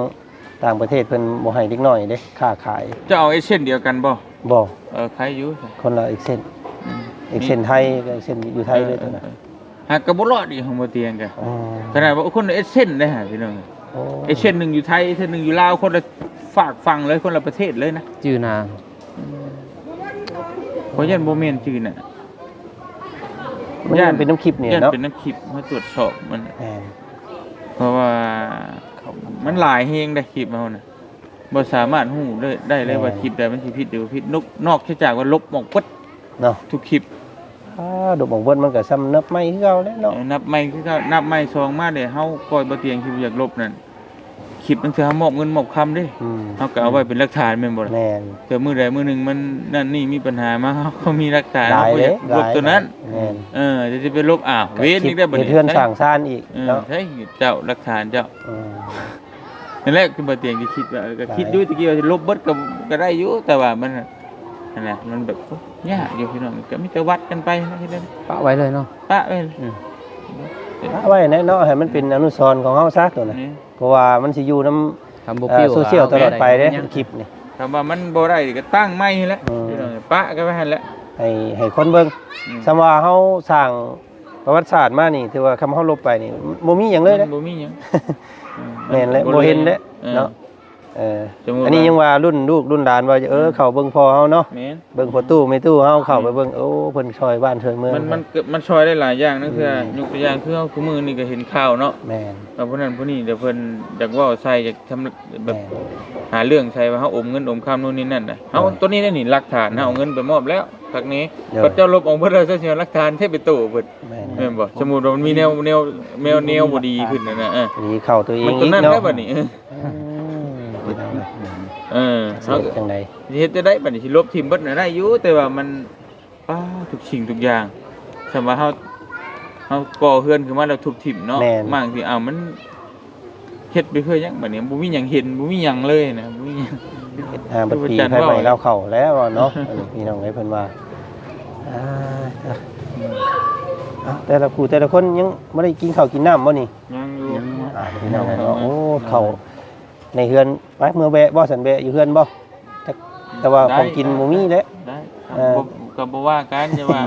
ຕ່າງປະເທດເພິ່ນບໍ່ໃຫ້ເດັກນ້ອຍເດ້ຄ້າຂາຍ. ເຈົ້າເອົາເອັກເຊັນດຽວກັນບໍ່? ບໍ່. ເອີ ໄຄຢູ່ ຄົນລະເອັກເຊັນ. ອືມ ເອັກເຊັນໄທກັບເອັກເຊັນຢູ່ໄທເລີຍຕົວນັ້ນ. ເອີ ຫາກກໍບໍ່ລອດອີກຂອງບໍ່ຕຽງກະ. ອໍ ຂະໜາດວ່າຄົນລະເອັກເຊັນເດ້ຫາ ພີ່ນ້ອງ. ໂອ້ ເອັກເຊັນໜຶ່ງຢູ່ໄທ ເອັກເຊັນໜຶ່ງຢູ່ລາວ ຄົນລະຟາກຝັ່ງເລີຍ ຄົນລະປະເທດເລີຍນະ. ຈື່ໜ້າ ອືມ ຂ້ອຍຢ້ານບໍ່ແມ່ນຈື່ໜ້າ. ມັນຢ້ານເປັນນຳຄລິບນີ້ເນາະ ຢ້ານເປັນນຳຄລິບ ມາຕວດສອບມັນ. ແມ່ນ ເພາະວ່າມັນຫຼາຍແຮງເດ້ຄລິບເຮົານະ ບໍ່ສາມາດຮູ້ໄດ້ເລີຍ ແມ່ນ ວ່າຄລິບໃດມັນຊິຜິດຫຼືບໍ່ຜິດ ນອກ ນອກເສຍຈາກວ່າລົບອອກເບິດເນາະ ທຸກຄລິບ. ອ່າ ລົບອອກເບິດ ມັນກໍສ່ຳນັບໃໝ່ຄືເກົ່າແຫຼະເນາະ. ເອີ ນັບໃໝ່ຄືເກົ່າ ນັບໃໝ່ສອງມາເດ້ ເຮົາ ຂ້ອຍບໍ່ຕຽງຊິບໍ່ຢາກລົບນັ້ນ. ຄລິບ ບາງເທື່ອເຮົາມອບເງິນມອບຄຳເດ້ ອືມ ເຮົາກໍເອົາໄວ້ເປັນຫຼັກຖານແມ່ນບໍ່ລະ? ແມ່ນ ເທື່ອມື້ໃດມື້ໜຶ່ງມັນນັ້ນນີ້ມີບັນຫາມາ ເຮົາກໍມີຫຼັກຖານ ຫຼາຍເຮົາກໍຢາກລົບໂຕນັ້ນ ຫຼາຍ ແມ່ນ ເອີ ຈະໄປລົບ ອ້າວ ເຮັດ ເວນອີກແລ້ວບັດນີ້ ເຮັດເຮືອນສ້າງຊານອີກ ເອີ ເນາະ ໃຊ້ເຈົ້າຫຼັກຖານເຈົ້າ ອືມ ນັ້ນແຫຼະ ຄືບໍ່ຕຽງທີ່ຄິດວ່າ ເອີ ກໍຄິດຢູ່ ຕະກີ້ວ່າຊິລົບເບິດກໍ ກໍໄດ້ຢູ່ ແຕ່ວ່າມັນ ຫັ້ນນະ ມັນແບບ ໂອ້ ຍາກຢູ່ພີ່ນ້ອງ ກໍມີແຕ່ວັດກັນໄປນະ ເຮັດແນວໃດ ປະໄວ້ເລີຍເນາະ ປະໄວ້ ອືມ ປະໄວ້ແຫຼະເນາະ ໃຫ້ມັນເປັນອະນຸສອນຂອງເຮົາຊະ ໂຕນັ້ນ ແມ່ນ ເພາະວ່າມັນຊິຢູ່ນຳ ຖ້າບໍ່ ເອີ ປິວ ໂຊຊຽວຕະຫຼອດໄປເດ້ ມັນຍັງ ຄລິບນີ້ ຖ້າວ່າມັນບໍ່ໄດ້ກໍຕັ້ງໃໝ່ຫັ້ນແຫຼະ ອືມ ພີ່ນ້ອງ ປະກັນໄວ້ຫັ້ນແຫຼະ ໃຫ້ ໃຫ້ຄົນເບິ່ງ ອືມ ສ່ຳວ່າເຮົາສ້າງປະຫວັດສາດມານີ້ ຖືວ່າຄຳເຮົາລົບໄປນີ້ ບໍ່ມີຫຍັງເລີຍເດ້ ມັນບໍ່ມີຫຍັງ ອືມ ແມ່ນແຫຼະ ມັນບໍ່ເຫັນເດ້ ເອີ ເນາະ ເອີ ສົມມຸດ ອັນນີ້ຍັງວ່າລຸ້ນລູກລຸ້ນຫຼານວ່າ ເອີ ອືມ ເຂົາເບິ່ງພໍ່ເຮົາເນາະ ແມ່ນ ເບິ່ງພໍ່ຕູ້ແມ່ຕູ້ເຮົາ ເຂົ້າໄປເບິ່ງ ອືມ ໂອ້ ເພິ່ນຊ່ອຍບ້ານຊ່ອຍເມືອງ ມັນ ມັນ ມັນຊ່ອຍົກຕົວຢ່າງນັ້ນ ອືມ ຄືຍົກຕົວຢ່າງຄືເຮົາ ຄືມື້ນີ້ກໍເຫັນຂ່າວເນາະ ແມ່ນ ວ່າຜູ້ນັ້ນຜູ້ນີ້ ແຕ່ເພິ່ນຢາກເວົ້າໃສ່ ຢາກທຳ ແບບ ແມ່ນ ຫາເລື່ອງໃສ່ວ່າເຮົາອົມເງິນອົມຄຳ ໂນ່ນນີ້ນັ້ນນະ ເຮົາ ໂດຍ ໂຕນີ້ແຫຼະນີ້ຫຼັກຖານ ເຮົາເອົາເງິນໄປມອບແລ້ວ ຄັກນີ້ ໂດຍ ເຂົາເຈົ້າລົບອອກເບິດແລ້ວ ເຈົ້າຊິເອົາຫຼັກຖານໃສໄປໂຕ້ເພິ່ນ ແມ່ນ ແມ່ນບໍ່? ສົມມຸດວ່າມັນມີແນວ ແນວ ແນວ ແນວບໍ່ດີຂຶ້ນຫັ້ນນະ ເອີ ດີເຂົ້າຕົວເອງ ມັນຕົວນັ້ນ ອີກເນາະ ແລ້ວບັດນີ້ ເອີ ເອີ ຊິເຮັດຈັ່ງໃດ ຊິເຮັດຈັ່ງໃດບັດນີ້ ຊິລົບຖິ້ມເບິດນະ ໄດ້ຢູ່ ແຕ່ວ່າມັນ ປ້າ ທຸກສິ່ງທຸກຢ່າງ ສ່ຳວ່າເຮົາ ເຮົາກໍ່ເຮືອນຂຶ້ນມາແລ້ວທຸບຖິ້ມເນາະ ແມ່ນ ບາງທີ ເອົ້າ ມັນເຮັດໄປເພື່ອຫຍັງບັດນີ້ ບໍ່ມີຫຍັງເຫັນ ບໍ່ມີຫຍັງເລີຍນະ ບໍ່ມີຫຍັງ ເຮັດຫາບັດປີໄຟໃໝ່ລາວເຂົ້າແລ້ວເນາະ ເອີ ພີ່ນ້ອງເອີຍ ເພິ່ນວ່າ ອ່າ ເອົາ ແຕ່ລະຜູ້ແຕ່ລະຄົນຍັງບໍ່ໄດ້ກິນເຂົ້າກິນນ້ຳບໍ່ນີ້? ຍັງຢູ່ ອ່າ ພີ່ນ້ອງເອີຍເນາະ ໂອ້ ເຂົ້າໃນເຮືອນ ໄປ ເມືອແວະບໍ່ ຊັ້ນແວະຢູ່ເຮືອນບໍ່? ຈັກ ແຕ່ວ່າ ໄດ້ ຂອງກິນບໍ່ມີແຫຼະ ໄດ້ ເອີ ກໍບໍ່ວ່າກັນ ແຕ່ວ່າ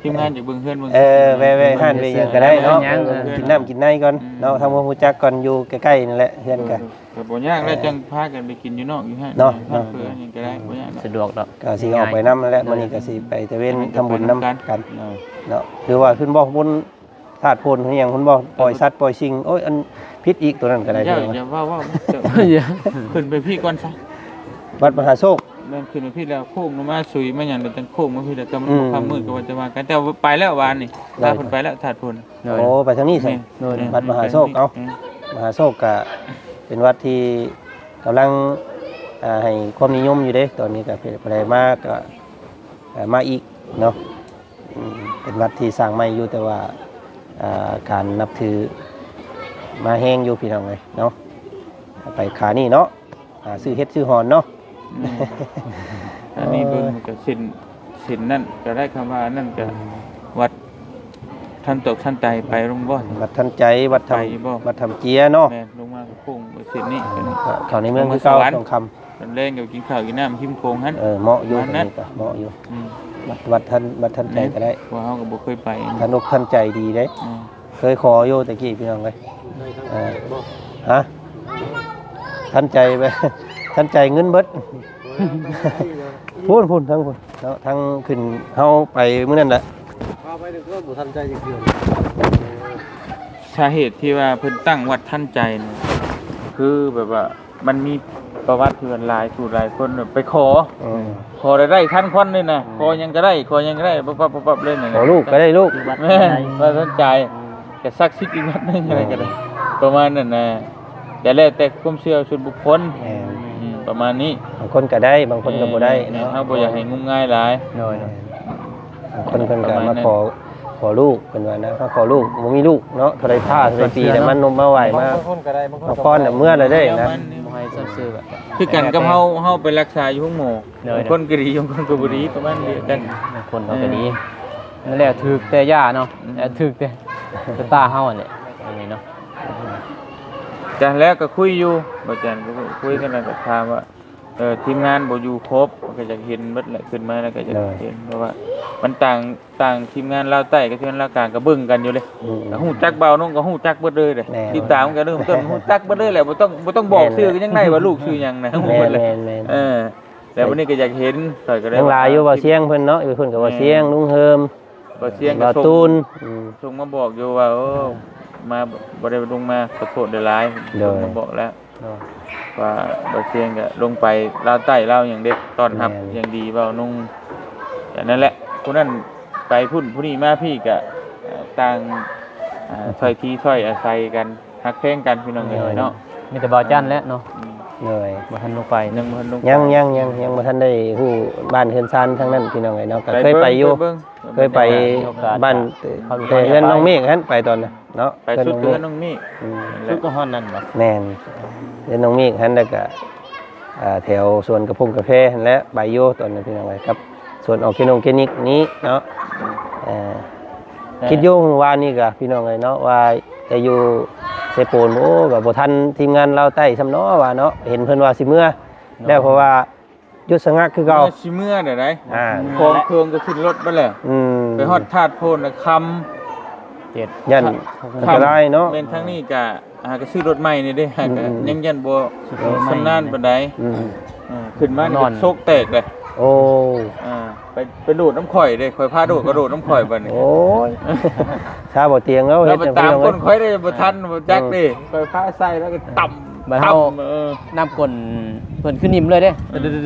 ທີມງານຢາກເບິ່ງເຮືອນເບິ່ງ ເອີ ແວະ ແວະຮ້ານແວະຫຍັງກໍໄດ້ເນາະ ເອີ ກິນນ້ຳກິນໃນກ່ອນເນາະ ອືມ ທາງເມືອງຮູ້ຈັກກ່ອນ ຢູ່ໃກ້ໆ ນັ້ນແຫຼະ ເຮືອນກໍ ເອີ ກໍບໍ່ຍາກແຫຼະ ເອີ ຈັ່ງພາກັນໄປກິນຢູ່ນອກຢູ່ຮ້ານເນາະ ເນາະ ເພື່ອຫຍັງກໍໄດ້ ບໍ່ຍາກດອກ ກໍຊິອອກໄປນຳນັ້ນແຫຼະ ມື້ນີ້ກໍຊິໄປຕະເວນທຳບຸນນຳກັນເນາະ ຫຼືວ່າຂຶ້ນບໍ່ບຸນ ທາດໂພນອີ່ຫຍັງພຸ້ນບໍ່? ປ່ອຍສັດປ່ອຍສິ່ງ ໂອ້ຍ ອັນຜິດອີກ ໂຕນັ້ນກໍໄດ້ ຢ່າ ຢ່າເວົ້າ ເວົ້າ ຂຶ້ນໄປພີ້ກ່ອນຊະ ວັດມະຫາໂຊກ ແມ່ນ ຂຶ້ນໄປພີ້ແລ້ວໂຄ້ງລົງມາ ສຸຍມາຫຍັງ ແລ້ວຈັ່ງໂຄ້ງມາພີ້ ແລ້ວກໍມັນ ອືມ ຄ່ຳມືດ ກໍວ່າຈະວ່າກັນ ແຕ່ວ່າໄປແລ້ວວານນີ້ ໂດຍ ພາເພິ່ນໄປແລ້ວ ທາດໂພນ ໂດຍ ໂອ້ ໄປທາງນີ້ຊັ້ນ ແມ່ນ ເນາະ ແມ່ນ ວັດມະຫາໂຊກ ແມ່ນ ເອົ້າ ແມ່ນ ມະຫາໂຊກກໍເປັນວັດທີ່ກຳລັງ ອ່າ ໃຫ້ຄວາມນິຍົມຢູ່ເດ້ ຕອນນີ້ກໍເພິ່ນໄດ້ມາ ກໍ ອ່າ ມາອີກເນາະ ອືມ ເປັນວັດທີ່ສ້າງໃໝ່ຢູ່ ແຕ່ວ່າ ອ່າ ການນັບຖືມາແຮງຢູ່ ພີ່ນ້ອງເອີຍເນາະ ໄປຂານີ້ເນາະ ອ່າ ຊື້ເຫັດຊື້ຫອນເນາະ ອືມ ອັນນີ້ເບິ່ງກໍເສັ້ນ ເສັ້ນນັ້ນກໍໄດ້ ຄຳວ່າອັນນັ້ນກໍ ອືມ ວັດທັນຕອກທັນໃຈ ໄປລົງບໍ່ ວັດທັນໃຈ ວັດທຳ ໄປຢູ່ບໍ່ ວັດທຳເຈຍເນາະ ແມ່ນ ລົງມາກໍໂຄ້ງໄປເສັ້ນນີ້ ເອີ ກໍເຂົ້າໃນເມືອງຄືເກົ່າ ສອງຄຳ ຕອນແລງກໍກິນເຂົ້າກິນນ້ຳຮິມໂຂງຫັ້ນ ເອີ ເໝາະຢູ່ ປະມານນັ້ນ ນີ້ກໍເໝາະຢູ່ ອືມ ວັດ ວັດທັນ ວັດທັນໃຈກໍໄດ້ ເພາະເຮົາກໍບໍ່ເຄີຍໄປ ຄັນອົກຄັນໃຈດີເດ້ ອືມ ເຄີຍຂໍຢູ່ແຕ່ກີ້ ພີ່ນ້ອງເອີຍ ເອີ ຮະ ທັນໃຈ ທັນໃຈເງິນເບິດ ພຸ້ນ ພຸ້ນ ທາງພຸ້ນເນາະ ທາງຂຶ້ນ ເຮົາໄປມື້ນັ້ນແຫຼະ ພາໄປເທື່ອບໍ່ທັນໃຈຈັກເທື່ອ ສາເຫດທີ່ວ່າເພິ່ນຕັ້ງວັດທັນໃຈນີ້ ຄືແບບວ່າ ມັນມີປະຫວັດທີ່ວ່າຫຼາຍຜູ້ຫຼາຍຄົນແບບໄປຂໍ ເອີ ຂໍແລ້ວໄດ້ທັນຄວັນເລີຍນະ ອືມ ຂໍຫຍັງກໍໄດ້ ຂໍຫຍັງກໍໄດ້ ປັບໆໆເລີຍນະ ຂໍລູກກໍໄດ້ລູກ ແມ່ນ ວ່າທັນໃຈ ອືມ ກໍສັກສິດອີກວັດໜຶ່ງ ເອີ ກໍໄດ້ ປະມານນັ້ນນະ ແຕ່ແລ້ວແຕ່ຄວາມເຊື່ອສ່ວນບຸກຄົນ ແມ່ນ ອືມ ປະມານນີ້ ບາງຄົນກໍໄດ້ ບາງຄົນກໍບໍ່ໄດ້ ແມ່ນ ເນາະ ເຮົາບໍ່ຢາກໃຫ້ງມງາຍຫຼາຍ ໂດຍ ແມ່ນ ບາງຄົນເພິ່ນກໍມາຂໍ ຂໍລູກ ເພິ່ນວ່ານະ ມາຂໍລູກ ບໍ່ມີລູກເນາະ ເທົ່າໃດພາ ເທົ່າໃດປີແລ້ວ ມານົບມາໄຫວ້ ມາ ບາງຄົນກໍໄດ້ ບາງຄົນກໍບໍ່ໄດ້ ມາຟ້ອນນຳເມືອແລ້ວເດ້ນະ ບໍ່ໃຫ້ສັດຊື່ແບບ ຄືກັນກັບເຮົາ ເຮົາໄປລັກສາຢູ່ໂຮງໝໍ ໂດຍ ບາງຄົນກໍດີ ບາງຄົນກໍບໍ່ດີ ປະມານດຽວກັນ ບາງຄົນເຂົາກໍດີ ເອີ ນັ້ນແຫຼະ ຖືກແຕ່ຢາເນາະ ອືມ ແລະ ຖືກແຕ່ຊະຕາເຮົາຫັ້ນແຫຼະ ອັນນີ້ເນາະ ກະແລ້ວກໍຄຸຍຢູ່ ບໍ່ຈັນກໍຄຸຍກັນ ແລ້ວກໍຖາມວ່າ ເອີ ທີມງານບໍ່ຢູ່ຄົບ ກໍຢາກເຫັນເບິດແຫຼະ ຂຶ້ນມາແລ້ວກໍຢາກເຫັນ ໂດຍ ເພາະວ່າມັນຕ່າງ ຕ່າງທີມງານລາວໃຕ້ກັບທີມງານລາວກາງກໍເບິ່ງກັນຢູ່ເດ້ ອືມ ກໍຮູ້ຈັກບ່າວນົງ ກໍຮູ້ຈັກເບິດເລີຍເດ້ ແມ່ນ ຕິດຕາມກັນເລີຍ ຮູ້ຈັກເບິດເລີຍແຫຼະ ບໍ່ຕ້ອງ ບໍ່ຕ້ອງບອກຊື່ກໍຍັງໄດ້ວ່າລູກຊື່ຫຍັງນະ ຮູ້ເບິດເລີຍ ແມ່ນໆໆ ເອີ ແລ້ວບັດນີ້ກໍຢາກເຫັນ ຂ້ອຍກໍໄດ້ ຍັງຫຼາຍຢູ່ ບ່າວຊຽງເພິ່ນເນາະ ຢູ່ເພິ່ນກໍບ່າວຊຽງ ລຸງເຮີມ ບ່າວຊຽງກໍສົ່ງ ບ່າວຕູນ ອືມ ສົ່ງມາບອກຢູ່ວ່າ ໂອ້ ມາບໍ່ໄດ້ລົງມາ ຂໍໂທດຫຼາຍໆ ໂດຍ ສົ່ງມາບອກແລ້ວ ໂດຍ ວ່າບ່າວຊຽງກໍລົງໄປລາວໃຕ້ລາວຫຍັງເດ້ ຕ້ອນຮັບ ແມ່ນ ຢ່າງດີ ບ່າວນຸ່ງ ກໍນັ້ນແຫຼະ ຜູ້ນັ້ນໄປພຸ້ນ ຜູ້ນີ້ມາພີ້ ກໍ ເອີ ຕ່າງ ເອີ ຖ້ອຍທີຖ້ອຍອາໄສກັນ ຮັກແພງກັນ ພີ່ນ້ອງເອີຍ ໂດຍ ເນາະ ມີແຕ່ບ່າວຈັນແຫຼະເນາະ ໂດຍ ບໍ່ທັນລົງໄປ ຍັງບໍ່ທັນລົງ ຍັງ ໄປ ຍັງ ຍັງ ຍັງບໍ່ທັນໄດ້ຮູ້ບ້ານເຮືອນຊານທາງນັ້ນ ພີ່ນ້ອງເອີຍເນາະ ກໍເຄີຍໄປຢູ່ ເຄີຍໄປ ມີໂອກາດ ບ້ານ ເອີ ເຮືອນນ້ອງເມກຫັ້ນ ໄປຕອນນັ້ນເນາະ ໄປສຸດເຮືອນນ້ອງເມກ ອືມ ສຸດກໍຮອດນັ້ນບໍ່ ແມ່ນ ເຮືອນນ້ອງເມກຫັ້ນ ແລ້ວກໍ ອ່າ ແຖວສວນກະພົງກາແຟຫັ້ນແຫຼະ ໄປຢູ່ຕອນນັ້ນ ພີ່ນ້ອງເອີຍ ກັບສວນອອກເກໂນເກນິກນີ້ເນາະ ເອີ ຄິດຢູ່ມື້ວານນີ້ກະ ພີ່ນ້ອງເອີຍເນາະ ວ່າຈະຢູ່ເຊໂປນ ໂອ້ ກໍບໍ່ທັນທີມງານລາວໃຕ້ຊ້ຳເນາະວ່າເນາະ ເຫັນເພິ່ນວ່າຊິເມືອແລ້ວ ເພາະວ່າຢຸດສະງັກຄືເກົ່າ ເມືອ ຊິເມືອແນວໃດ ອ່າ ຂອງເຄື່ອງກໍຂຶ້ນລົດເບິດແລ້ວ ອືມ ໄປຮອດທາດໂພນນະຄຳ ເຈັດ ຢ້ານອັນຕະລາຍເນາະ ແມ່ນທາງນີ້ກະ ຫາກໍຊື້ລົດໃໝ່ນີ້ເດ້ ຫາກໍ ອືມ ຍັງຢ້ານບໍ່ ເອີ ຊຳນານປານໃດ ອືມ ເອີ ຂຶ້ນມານີ້ກໍໂຊກແຕກເດ້ ໂອ້ ອ່າ ໄປ ໄປໂດດນຳຂ້ອຍເດ້ ຂ້ອຍພາໂດດກໍໂດດນຳຂ້ອຍບັດນີ້ ໂອ້ຍ ຊາບໍ່ຕຽງແລ້ວ ເຮັດຫຍັງ ໄປຕາມກົ້ນຂ້ອຍເດ້ ບໍ່ທັນ ບໍ່ຈັກເດ້ ອືມ ຂ້ອຍພາໃສ່ແລ້ວກໍຕຳ ບາດເຮົາ ຕຳ ເອີ ນ້ຳກົ້ນເພິ່ນຂຶ້ນນິ່ມເລີຍເດ້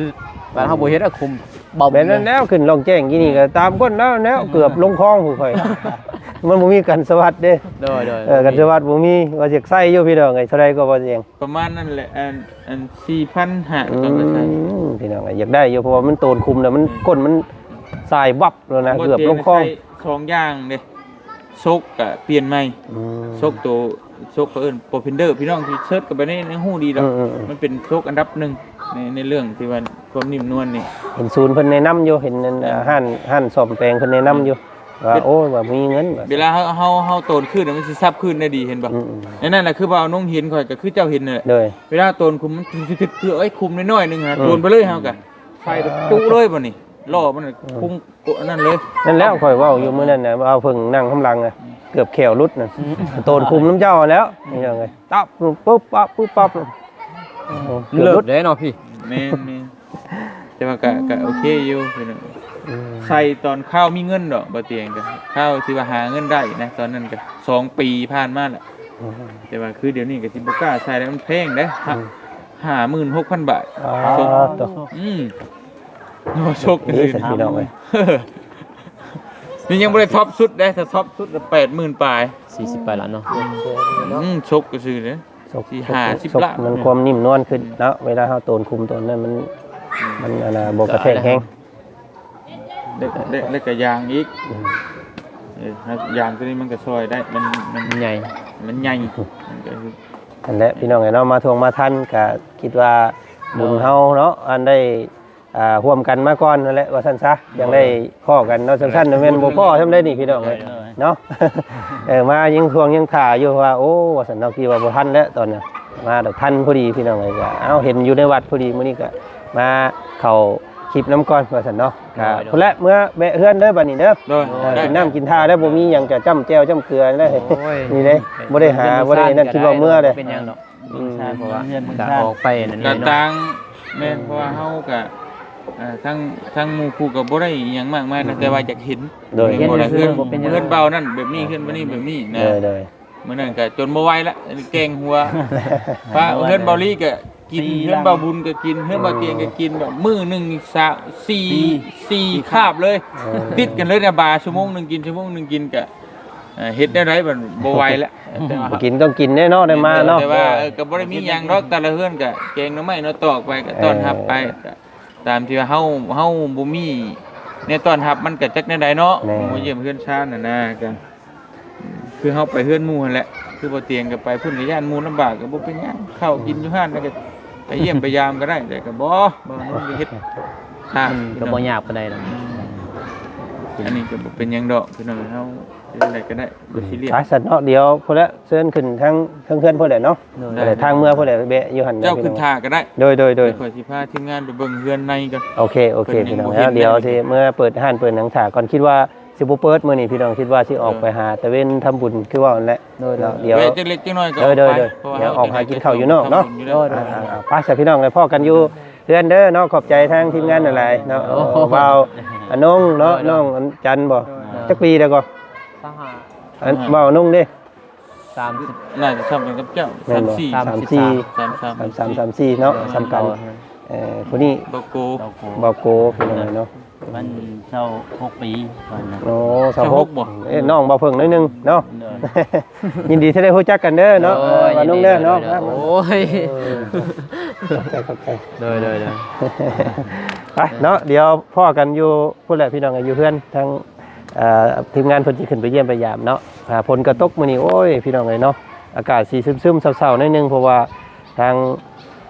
ບາດເຮົາບໍ່ເຮັດ ອືມ ອະ ຄຸມ ເບົາ ແມ່ນແລ້ວ ຂຶ້ນລ່ອງແຈ້ງກີ້ນີ້ກໍຕາມກົ້ນແລ້ວ ແລ້ວ ອືມ ເກືອບລົງຄອງພຸ້ນຂ້ອຍ ມັນບໍ່ມີກັນສະຫວັດເດ້ ໂດຍ ໂດຍ ເອີ ກັນສະຫວັດບໍ່ມີ ວ່າຢາກໃສ່ຢູ່ພີ່ນ້ອງເອີຍ ເທົ່າໃດກໍບໍ່ຕຽງ ປະມານນັ້ນແຫຼະ ອັນ ອັນ ສີ່ພັນຫ້າ ອືມ ຕ້ອງໄປໃສ່ ພີ່ນ້ອງເອີຍ ຢາກໄດ້ຢູ່ ເພາະວ່າມັນໂຕນຄຸມແລ້ວ ມັນ ອືມ ກົ້ນມັນສາຍວັບແລ້ວນະ ເກືອບລົງຄອງ ໃສ່ສອງຢ່າງເດ້ ໂຊກກະປ່ຽນໃໝ່ ອືມ ໂຊກໂຕ ໂຊກເຂົາເອີ້ນໂປຣເພນເດີ ພີ່ນ້ອງທີ່ເຊີດເຂົ້າໄປໃນ ໃນຮູ້ດີດອກ ອືມໆໆ ມັນເປັນໂຊກອັນດັບໜຶ່ງ ໃນ ໃນເລື່ອງທີ່ວ່າຄວາມນິ້ມນວນນີ້ ເຫັນສູນເພິ່ນແນະນຳຢູ່ ເຫັນ ແມ່ນ ຮ້ານ ຮ້ານສ້ອມແປງເພິ່ນແນະນຳຢູ່ ເປັນ ວ່າ ໂອ້ ວ່າມີເງິນ ເວລາເຮົາ ເຮົາ ເຮົາໂຕນຂຶ້ນ ມັນຊິຊັບຂຶ້ນໄດ້ດີ ເຫັນບໍ່ ອືມໆ ໃນນັ້ນນະ ຄືວ່ານ້ອງເຫັນຂ້ອຍ ກໍຄືເຈົ້າເຫັນນັ້ນແຫຼະ ໂດຍ ເວລາໂຕນຄຸມ ມັນຈຶກໆ ເອີຍ ຄຸມນ້ອຍໆໜຶ່ງຫາ ອືມ ໂຕນໄປເລີຍ ເຮົາກໍໃສ່ຕູ້ເລີຍບັດນີ້ ລໍ້ມັນ ອືມ ຄຸມ ໂອ້ ອັນນັ້ນເລີຍ ນັ້ນແຫຼະ ຂ້ອຍເວົ້າຢູ່ມື້ນັ້ນນະ ເວົ້າເພິ່ງນັ່ງຂ້າງຫຼັງນະ ອືມ ເກືອບແຂ້ວຫຼຸດນະ ອືມ ໂຕນຄຸມນຳເຈົ້າຫັ້ນແຫຼ້ວ ອືມ ພີ່ນ້ອງເອີຍ ຕັບ ປຶບ ປັບ ປຶບ ປັບ ໂອ້ ເລີດເດ້ເນາະພີ່ ແມ່ນໆ ແຕ່ວ່າກະ ກະໂອເຄຢູ່ ພີ່ນ້ອງ ອືມ ໃສ່ຕອນຄາວມີເງິນດອກ ບໍ່ຕຽງ ກະຄາວທີ່ວ່າຫາເງິນໄດ້ນະ ຕອນນັ້ນກະສອງປີຜ່ານມາແລ້ວ ອືມ ແຕ່ວ່າຄືດຽວນີ້ກະຊິບໍ່ກ້າໃສ່ແລ້ວ ມັນແພງເດ້ ອືມ ຫ້າໝື່ນຫົກພັນບາດ ອາ ສົກ ໂຕ ອືມ ໂອ້ ສົກ ນີ້ຊັ້ນພີ່ນ້ອງເອີຍ ນີ້ຍັງບໍ່ໄດ້ທັອບສຸດເດ້ ຖ້າທັອບສຸດລະແປດໝື່ນປາຍ ສີ່ສິບປາຍລ້ານເນາະ ອືມ ສົກຊື່ເດ້ ສົກ ສີ່ຫ້າສິບລ້ານ ມັນຄວາມນິ້ມນວນຂຶ້ນເນາະ ເວລາເຮົາໂຕນຄຸມໂຕນນັ້ນມັນ ອືມ ມັນອັນນ່າ ບໍ່ກະແທກແຮງ ແລ້ວ ແລ້ວ ແລ້ວກະຢາງອີກ ອືມ ເອີ ຢາງໂຕນີ້ມັນກະຊ່ອຍໄດ້ ມັນ ມັນ ມັນໃຫຍ່ ມັນໃຫຍ່ ມັນກະ ຫັ້ນແຫຼະ ພີ່ນ້ອງເອີຍເນາະ ມາທ່ວງມາທັນກະຄິດວ່າບຸນເຮົາເນາະ ອັນໄດ້ ອ່າ ຮ່ວມກັນມາກ່ອນຫັ້ນແຫຼະ ວ່າຊັ້ນຊະ ຈັ່ງໄດ້ພໍ້ກັນເນາະ ຊັ້ນໆ ແມ່ນບໍ່ພໍ້ຊ່ຳໃດນີ້ພີ່ນ້ອງເອີຍເນາະ ເອີ ມາຍັງທວງຍັງຖ້າຢູ່ວ່າ ໂອ້ ວ່າຊັ້ນເນາະ ຄິດວ່າບໍ່ທັນແລ້ວຕອນນັ້ນ ມາດອກທັນພໍດີພີ່ນ້ອງເອີຍ ກໍເອົາເຫັນຢູ່ໃນວັດພໍດີ ມື້ນີ້ກໍມາເຂົ້າຄລິບນຳກ່ອນວ່າຊັ້ນເນາະ ກໍພຸ້ນແຫຼະ ເມືອແວະເຮືອນເດີບັດນີ້ເດີ ໂດຍ ເອີ ກິນນ້ຳກິນທ່າແລ້ວ ບໍ່ມີຫຍັງກໍຈ້ຳແຈ່ວຈ້ຳເກືອແລ້ວ ໂອ້ຍ ນີ້ເດ້ ບໍ່ໄດ້ຫາ ບໍ່ໄດ້ນັ້ນ ຄິດວ່າເມືອເດ້ ເປັນຫຍັງດອກ ອືມ ເພາະວ່າ ເຮືອນເມືອງຊານ ກໍອອກໄປນັ້ນ ກໍຕ່າງ ແມ່ນ ອືມ ເພາະວ່າເຮົາກໍ ເອີ ທັງ ທັງໝູ່ຄູ່ກໍບໍ່ໄດ້ອີ່ຫຍັງມາກມາຍນະ ອືມ ແຕ່ວ່າຢາກເຫັນ ໂດຍ ເຫັນບໍ່ລະ ເຮືອນ ເຮືອນເບົານັ້ນແບບນີ້ ເຮືອນແບບນີ້ແບບນີ້ນະ ໂດຍ ໂດຍ ມື້ນັ້ນກໍຈົນບໍ່ໄຫວລະ ແກ້ງຫົວ ປະ ເຮືອນເບົາລີກໍກິນ ເຮືອນເບົາບຸນກໍກິນ ເຮືອນເບົາຕຽງກໍກິນ ອືມ ແບບມື້ໜຶ່ງສາມ ສີ່ ສີ່ຄາບເລີຍ ເອີ ຕິດກັນເລີຍນະ ບາຊົ່ວໂມງໜຶ່ງກິນ ຊົ່ວໂມງໜຶ່ງກິນກໍ ເອີ ເຮັດແນວໃດມັນບໍ່ໄຫວແລ້ວ ແຕ່ວ່າ ກິນຕ້ອງກິນແນ່ເນາະ ໄດ້ມາເນາະ ແຕ່ວ່າ ເອີ ກໍບໍ່ໄດ້ມີຫຍັງດອກ ແຕ່ລະເຮືອນກໍແກງໜໍ່ໄມ້ໜໍ່ຕອກໄປ ກໍຕ້ອນຮັບໄປ ເອີ ກໍຕາມທີ່ວ່າເຮົາ ເຮົາບໍ່ມີແນວຕ້ອນຮັບ ມັນກໍຈັກແນວໃດເນາະ ແມ່ນ ມາຢ້ຽມເຮືອນຊານຫັ້ນນະ ກໍຄືເຮົາໄປເຮືອນໝູ່ຫັ້ນແຫຼະ ຄືບໍ່ຕຽງກໍໄປພຸ້ນ ກໍຢ້ານໝູ່ລຳບາກ ກໍບໍ່ເປັນຫຍັງ ເຂົ້າກິນຢູ່ຮ້ານ ແລ້ວກໍໄປຢ້ຽມໄປຢາມກໍໄດ້ ແຕ່ກໍບໍ່ ບໍ່ນຸ່ງເຮັດ ມັນກໍບໍ່ຍາກປານໃດດອກ ອືມ ອັນນີ້ກໍບໍ່ເປັນຫຍັງດອກ ພີ່ນ້ອງເຮົາ ເຮັດຈັ່ງໃດກໍໄດ້ ບໍ່ຊີຣຽສ ອືມ ໄປຊັ້ນເນາະ ດຽວພຸ້ນແຫຼະ ເຊີນຂຶ້ນທາງເທິງເຮືອນພຸ້ນແຫຼະເນາະ ໂດຍ ເອີ ທາງເມືອພຸ້ນແຫຼະ ແວະຢູ່ຫັ້ນ ເຈົ້າຂຶ້ນຖ້າກໍໄດ້ ໂດຍ ໂດຍ ໂດຍ ດຽວຂ້ອຍຊິພາທີມງານໄປເບິ່ງເຮືອນໃນກ່ອນ ໂອເຄ ໂອເຄ ພີ່ນ້ອງ ດຽວຊິເມືອເປີດຮ້ານເປີດຫຍັງຖ້າກ່ອນ ຄິດວ່າຊິບໍ່ເປີດມື້ນີ້ ພີ່ນ້ອງ ຄິດວ່າຊິອອກໄປຫາຕາເວັນທຳບຸນ ຄືເວົ້າຫັ້ນແຫຼະ ໂດຍ ເນາະ ດຽວ ແວະຈັກເລັກຈັກນ້ອຍກໍ ໂດຍ ອອກໄປ ດຽວອອກຫາກິນເຂົ້າຢູ່ນອກເນາະ ໂດຍ ອ່າໆ ໄປຊະ ພີ່ນ້ອງ ໄປພໍ້ກັນຢູ່ ເຮືອນເດີເນາະ ຂອບໃຈທາງທີມງານຫຼາຍໆເນາະ ໂອ້ ບ່າວອານົງເນາະ ໂດຍ ນ້ອງອັນຈັນບໍ່ ໂດຍ ຈັກປີແລ້ວກໍ ຊາວຫ້າ ອັນ ຊາວຫ້າ ບ່າວອານົງເດ້ ສາມສິບ ໜ້າຈະສ່ຳກັນກັບເຈົ້າ ແມ່ນບໍ່ ສາມສິບສີ່ ສາມສິບສີ່ ສາມສາມ ສາມສາມ ສາມສີ່ເນາະ ໂດຍ ສ່ຳກັນ ເອີ ຜູ້ນີ້ ບ່າວໂກ ບ່າວໂກ ພີ່ນ້ອງເນາະ ມັນຊາວຫົກປີ ໂອ້ ຊາວຫົກ ຊາວຫົກບໍ່? ເອີ ນ້ອງບໍ່ເພິ່ງໜ້ອຍໜຶ່ງເນາະ. ໂດຍ ຍິນດີທີ່ໄດ້ຮູ້ຈັກກັນເດີເນາະ ໂດຍ ວ່າໜຸ່ງເດີເນາະ. ໂດຍ ໂດຍ ໂດຍ ໂອ້ຍ ເອີ ຂອບໃຈ ຂອບໃຈ ໂດຍ ໂດຍ ໂດຍ ໄປເນາະ ດຽວພໍ້ກັນຢູ່ພຸ້ນແຫຼະ ພີ່ນ້ອງ ຢູ່ເຮືອນທາງ ເອີ ທີມງານເພິ່ນຊິຂຶ້ນໄປຢ້ຽມໄປຢາມເນາະ. ອ່າ ຝົນກໍຕົກມື້ນີ້ ໂອ້ຍ ພີ່ນ້ອງເອີຍເນາະ ອາກາດຊິຊຶມໆ ເສົ້າໆ ໜ້ອຍໜຶ່ງ ເພາະວ່າທາງ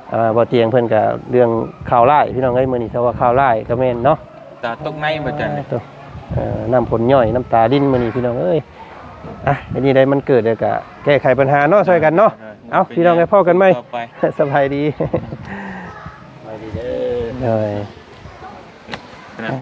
ເອີ ບໍ່ຕຽງເພິ່ນກໍເລື່ອງຂ່າວຮ້າຍ ພີ່ນ້ອງເອີຍ. ມື້ນີ້ເຂົາວ່າຂ່າວຮ້າຍກໍແມ່ນເນາະ ຕາຕົກໃນບໍ່ຈັນ ເອີ ນ້ຳຝົນຍ້ອຍ ນ້ຳຕາລິນມື້ນີ້ ພີ່ນ້ອງເອີຍ. ອ່ະ ອັນນີ້ໄດ້ ມັນເກີດແລ້ວກໍແກ້ໄຂບັນຫາເນາະ ຊ່ອຍກັນເນາະ. ເອີ ເອົາ ພີ່ນ້ອງເອີຍ ພໍ້ກັນໃໝ່ ສະບາຍດີ ສະບາຍດີເດີ ໂດຍ.